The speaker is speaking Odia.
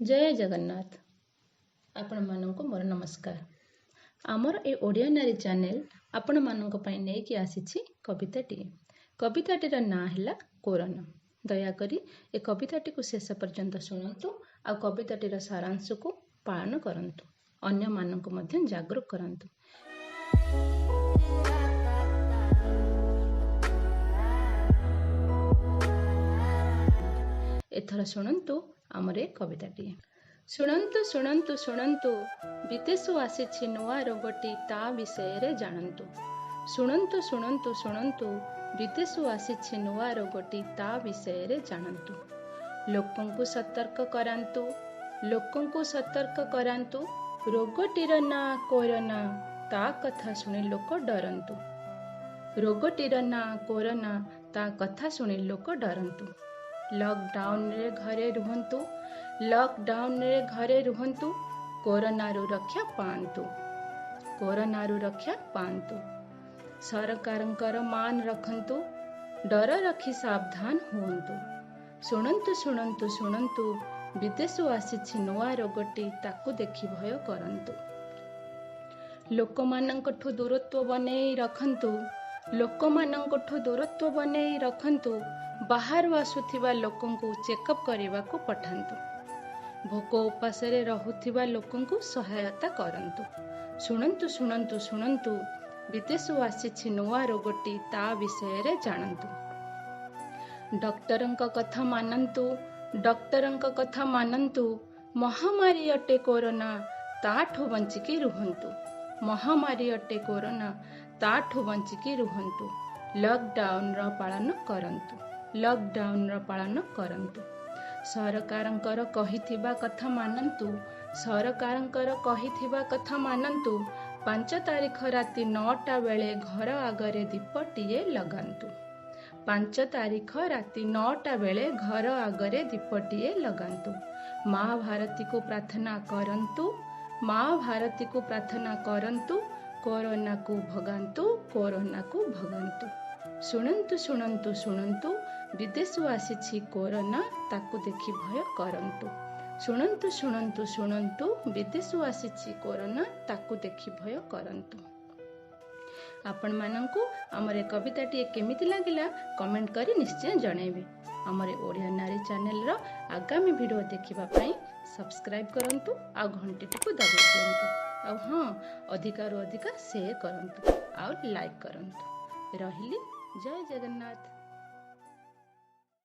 ଜୟ ଜଗନ୍ନାଥ। ଆପଣମାନଙ୍କୁ ମୋର ନମସ୍କାର। ଆମର ଏ ଓଡ଼ିଆ ନାରୀ ଚ୍ୟାନେଲ ଆପଣମାନଙ୍କ ପାଇଁ ନେଇକି ଆସିଛି କବିତାଟିଏ। କବିତାଟିର ନାଁ ହେଲା କୋରୋନା। ଦୟାକରି ଏ କବିତାଟିକୁ ଶେଷ ପର୍ଯ୍ୟନ୍ତ ଶୁଣନ୍ତୁ ଆଉ କବିତାଟିର ସାରାଂଶକୁ ପାଳନ କରନ୍ତୁ, ଅନ୍ୟମାନଙ୍କୁ ମଧ୍ୟ ଜାଗୃତ କରନ୍ତୁ। ଏଥର ଶୁଣନ୍ତୁ ଆମର ଏ କବିତାଟିଏ। ଶୁଣନ୍ତୁ ଶୁଣନ୍ତୁ ଶୁଣନ୍ତୁ, ବିଦେଶରୁ ଆସିଛି ନୂଆ ରୋଗଟି, ତା ବିଷୟରେ ଜାଣନ୍ତୁ। ଶୁଣନ୍ତୁ ଶୁଣନ୍ତୁ ଶୁଣନ୍ତୁ, ବିଦେଶରୁ ଆସିଛି ନୂଆ ରୋଗଟି, ତା ବିଷୟରେ ଜାଣନ୍ତୁ। ଲୋକଙ୍କୁ ସତର୍କ କରାନ୍ତୁ, ଲୋକଙ୍କୁ ସତର୍କ କରାନ୍ତୁ। ରୋଗଟିର ନାଁ କୋରୋନା, ତା କଥା ଶୁଣି ଲୋକ ଡରନ୍ତୁ। ରୋଗଟିର ନାଁ କୋରୋନା, ତା କଥା ଶୁଣି ଲୋକ ଡରନ୍ତୁ। ଲକଡାଉନରେ ଘରେ ରୁହନ୍ତୁ, ଲକଡାଉନରେ ଘରେ ରୁହନ୍ତୁ, କୋରୋନାରୁ ରକ୍ଷା ପାଆନ୍ତୁ, କୋରୋନାରୁ ରକ୍ଷା ପାଆନ୍ତୁ। ସରକାରଙ୍କର ମାନ ରଖନ୍ତୁ, ଡର ରଖି ସାବଧାନ ହୁଅନ୍ତୁ। ଶୁଣନ୍ତୁ ଶୁଣନ୍ତୁ ଶୁଣନ୍ତୁ, ବିଦେଶରୁ ଆସିଛି ନୂଆ ରୋଗଟି, ତାକୁ ଦେଖି ଭୟ କରନ୍ତୁ। ଲୋକମାନଙ୍କଠୁ ଦୂରତ୍ୱ ବନେଇ ରଖନ୍ତୁ, ଲୋକମାନଙ୍କଠୁ ଦୂରତ୍ୱ ବନେଇ ରଖନ୍ତୁ। ବାହାରୁ ଆସୁଥିବା ଲୋକଙ୍କୁ ଚେକଅପ୍ କରିବାକୁ ପଠାନ୍ତୁ। ଭୋକ ଉପାସରେ ରହୁଥିବା ଲୋକଙ୍କୁ ସହାୟତା କରନ୍ତୁ। ଶୁଣନ୍ତୁ ଶୁଣନ୍ତୁ ଶୁଣନ୍ତୁ, ବିଦେଶରୁ ଆସିଛି ନୂଆ ରୋଗଟି, ତା ବିଷୟରେ ଜାଣନ୍ତୁ। ଡକ୍ଟରଙ୍କ କଥା ମାନନ୍ତୁ, ଡକ୍ଟରଙ୍କ କଥା ମାନନ୍ତୁ। ମହାମାରୀ ଅଟେ କୋରୋନା, ତାଠୁ ବଞ୍ଚିକି ରୁହନ୍ତୁ। ମହାମାରୀ ଅଟେ କୋରୋନା, ତାଠୁ ବଞ୍ଚିକି ରୁହନ୍ତୁ। ଲକଡାଉନର ପାଳନ କରନ୍ତୁ, ଲକଡାଉନର ପାଳନ କରନ୍ତୁ। ସରକାରଙ୍କର କହିଥିବା କଥା ମାନନ୍ତୁ, ସରକାରଙ୍କର କହିଥିବା କଥା ମାନନ୍ତୁ। 5 ତାରିଖ ରାତି 9ଟା ବେଳେ ଘର ଆଗରେ ଦୀପଟିଏ ଲଗାନ୍ତୁ। 5 ତାରିଖ ରାତି 9ଟା ବେଳେ ଘର ଆଗରେ ଦୀପଟିଏ ଲଗାନ୍ତୁ। ମା ଭାରତୀକୁ ପ୍ରାର୍ଥନା କରନ୍ତୁ, ମା ଭାରତୀକୁ ପ୍ରାର୍ଥନା କରନ୍ତୁ। କୋରୋନାକୁ ଭଗାନ୍ତୁ, କୋରୋନାକୁ ଭଗାନ୍ତୁ। ଶୁଣନ୍ତୁ ଶୁଣନ୍ତୁ ଶୁଣନ୍ତୁ, ବିଦେଶରୁ ଆସିଛି କୋରୋନା, ତାକୁ ଦେଖି ଭୟ କରନ୍ତୁ। ଶୁଣନ୍ତୁ ଶୁଣନ୍ତୁ ଶୁଣନ୍ତୁ, ବିଦେଶରୁ ଆସିଛି କୋରୋନା, ତାକୁ ଦେଖି ଭୟ କରନ୍ତୁ। ଆପଣମାନଙ୍କୁ ଆମର ଏ କବିତାଟିଏ କେମିତି ଲାଗିଲା କମେଣ୍ଟ କରି ନିଶ୍ଚୟ ଜଣାଇବେ। ଆମର ଓଡ଼ିଆ ନାରୀ ଚ୍ୟାନେଲର ଆଗାମୀ ଭିଡ଼ିଓ ଦେଖିବା ପାଇଁ ସବସ୍କ୍ରାଇବ୍ କରନ୍ତୁ ଆଉ ଘଣ୍ଟିଟିକୁ ଦବାଇ ଦିଅନ୍ତୁ। ଆଉ ହଁ, ଅଧିକାରୁ ଅଧିକା ସେୟାର କରନ୍ତୁ ଆଉ ଲାଇକ୍ କରନ୍ତୁ। ରହିଲି, ଜୟ ଜଗନ୍ନାଥ।